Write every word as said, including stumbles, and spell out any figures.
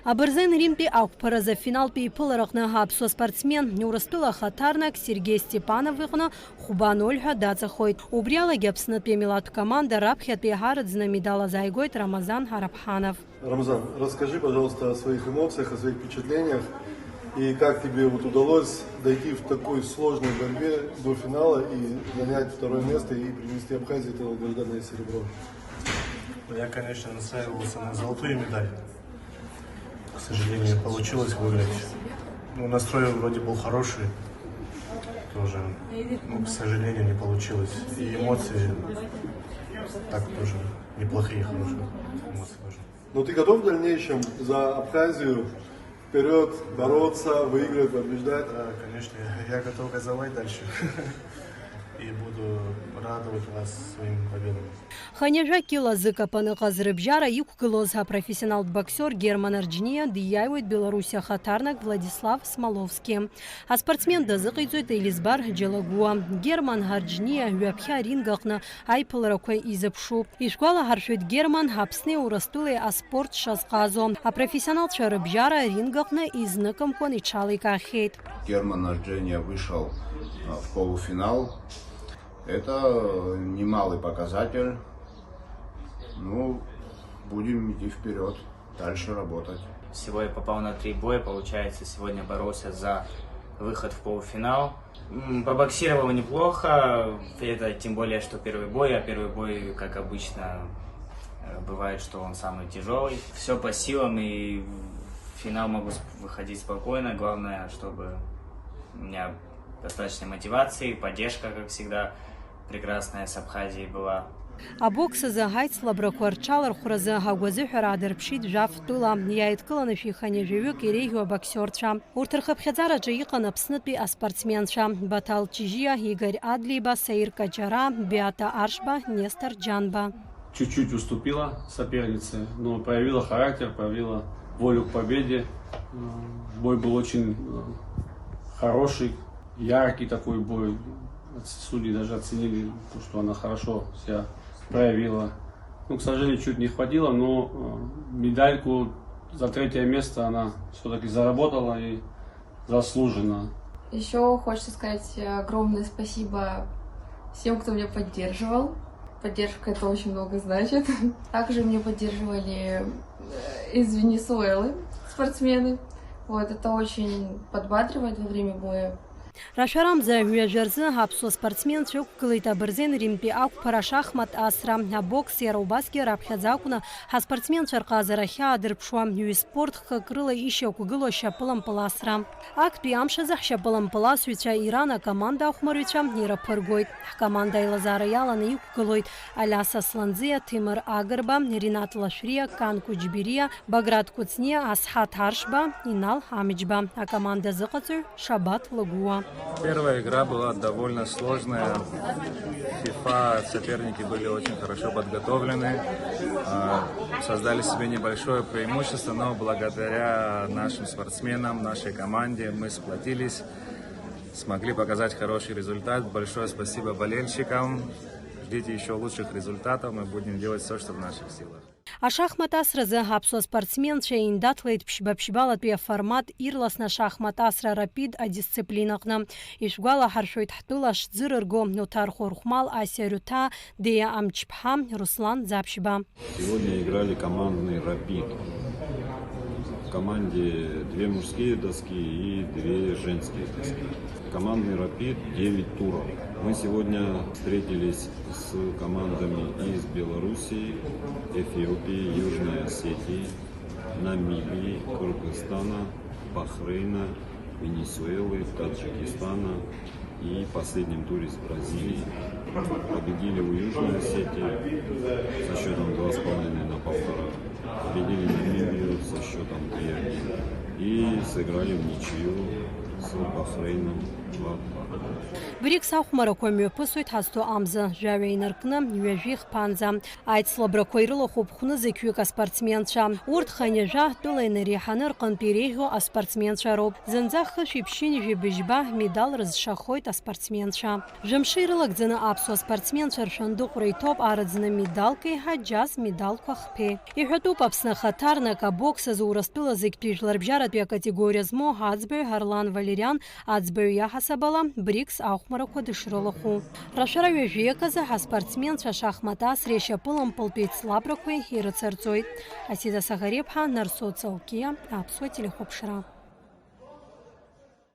Абырзен Римтәи ақәԥаразы афиналтә еиԥылараҟны аԥсуа спортсмен, Урыстәыла ахаҭарнак Сергеи Степанов иҟны хәба ноль ҳәа даҵахоит. Убриалагьы Аԥснытәи амилаҭтә команда раԥхьатәи иҳараӡны амедал азааигоит Рамазан Арабҳанов. Рамзан, расскажи, пожалуйста, о своих эмоциях, о своих впечатлениях и как тебе вот удалось дойти в такой сложной борьбе до финала и занять второе место и принести Абхазии это долгожданное серебро. Я, конечно, настраивался на золотую медаль. К сожалению, не получилось выиграть. Ну, настрой вроде был хороший. Тоже, ну, к сожалению, не получилось. И эмоции так тоже неплохие, хорошие эмоции тоже. Но ты готов в дальнейшем за Абхазию вперед бороться, выигрывать, побеждать? Да, конечно, я, я готов газовать дальше. И буду радовать вас своими победами. Хынҩажәа кьыла зыкапан ыҟаз рыбжьара иқәгылоз апрофессионалтә боксиор Герман Арџьниа диаиуеит Беларуси ахаҭарнак Владислав Смоловски. Аспортсмен дазыҟаиҵоит Елизбар Џьалагәуа. Герман Арџьниа ҩаԥхьа аринг аҟны аиԥыларақәа изыԥшуп. Ишәгәалаҳаршәоит, Герман Аԥсни Урыстәылеи аспорт шазҟазо. Апрофессионалцәа рыбжьара аринг аҟны изныкымкәан иҽаликаахьеит. Герман Арџьениа вышел, а, в полуфинал. Это, э, немалый показатель. Ну, будем идти вперед, дальше работать. Всего я попал на три боя, получается, сегодня боролся за выход в полуфинал. М, побоксировал неплохо, это тем более, что первый бой, а первый бой, как обычно, э, бывает, что он самый тяжелый. Все по силам, и в финал могу сп-, выходить спокойно. Главное, чтобы у меня достаточно мотивации, поддержка, как всегда, прекрасная с Абхазией была. Абокс азы аицлабрақәа рҽалархәразы агәазыҳәара аадырԥшит жәаф тәыла, иааидкыланы шәиханҩажәаҩык иреиӷьу абоксиорцәа. Урҭ рхыԥхьаӡараҿы иҟан Аԥснытәи аспортсменцәа Баҭал Ҷыжьиа, Игорь Адлеиба, Саир Каҷараа, Биата Аршба, Нестор Џьанба. Чуть-чуть уступила сопернице, но проявила характер, проявила волю к победе. Э, бой был очень, э, хороший, яркий такой бой. Оц-, судьи даже оценили то, что она хорошо себя проявила. Ну, к сожалению, чуть не хватило, но, э, медальку за третье место она всё-таки заработала и заслуженно. Ещё хочется сказать огромное спасибо всем, кто меня поддерживал. Поддержка — это очень много значит. Также меня поддерживали, э, из Венесуэлы спортсмены. Вот, это очень подбадривает во время боя. Рашәарамза ҩажәа рзы аԥсуа спортсменцәа ықәгылеит абырзен Римтәи ақәԥара, ашахмат асра, абокс, иара убасгьы раԥхьаӡа акәны ҳаспортсменцәа рҟазара ахьаадырԥшуа ҩ-спорт хкык рыла ишьақәгылоу ашьапылампыл асра. Актәи амш азы ҳшьапылампыласҩцәа Иран акоманда ахәмарҩцәа ирыԥыргоит. Ҳкоманда аилазаара иаланы иқәгылоит Алиас Асланӡиа, Ҭемыр Агрба, Ринат Лашәриа, Кан Кәыҷбериа, Баграт Кәыҵниа, Асҳаҭ Аршба, Инал Амҷба. Акоманда азыҟаҵаҩ Шабаҭ Лагәуа. Первая игра была довольно сложная. ФИФА, соперники были очень хорошо подготовлены, а, создали себе небольшое преимущество, но благодаря нашим спортсменам, нашей команде мы сплотились, смогли показать хороший результат. Большое спасибо болельщикам. Ждите ещё лучших результатов, мы будем делать всё, что в наших силах. Ашахмат асразы аԥсуа спортсменцәа еиндаҭлеит ԥшьба-ԥшьбалатәи аформат ирласны ашахмат асра рапид адисциплинаҟны. Ишәгәалаҳаршәоит, ҳтәыла шӡырырго Оҭар Хәырхәмал, Ася Рыҭаа, Деиа Амҷԥҳа, Руслан Ӡаԥшьба. Сегодня играли командный рапид. В команде две мужские доски и две женские доски. Командный рапид, девять туров. Мы сегодня встретились с командами из Белоруссии, Эфиопии, Южной Осетии, Намибии, Кыргызстана, Бахрейна, Венесуэлы, Таджикистана и в последнем туре с Бразилией. Победили у Южной Осетии со счётом два с половиной на полтора. Победили Намибию со счётом три один. И сыграли в ничью с Бахрейном. БРИКС ахәмарақәа мҩаԥысуеит ҳазҭо амза жәаҩа инаркны ҩажәи хԥанӡа. Аицлабрақәа ирылахәуп хәнызқьҩык аспортсменцәа. Урҭ хынҩажәа тәыла инареиҳаны рҟынтә иреиӷьу аспортсменцәа роуп. Зынӡа хышәи ԥшьынҩажәи быжьба медал рызшахоит аспортсменцәа. Жәамш ирылагӡаны аԥсуа спортсменцәа ршәындыҟәра иҭоуп арыӡны медалқәеи ҳаџьаз медалқәа хԥеи. Иҳәатәуп Аԥсны ахаҭарнак абокс азы Урыстәыла зегьтәи жәларбжьаратәи акатегориа змоу аӡбаҩ Ҳарлан Валериан аӡбаҩ иаҳасаб ала БРИКС ахәмарақәа дышрылахәу. Рашәара ҩажәи акы азы ҳаспортсменцәа ашахмат асреи ашьапылампылтәи еицлабрақәеи ирыцырҵоит. Асида Саӷариаԥҳа, Нарсоу Цаукиа, Аԥсуа телехәаԥшра.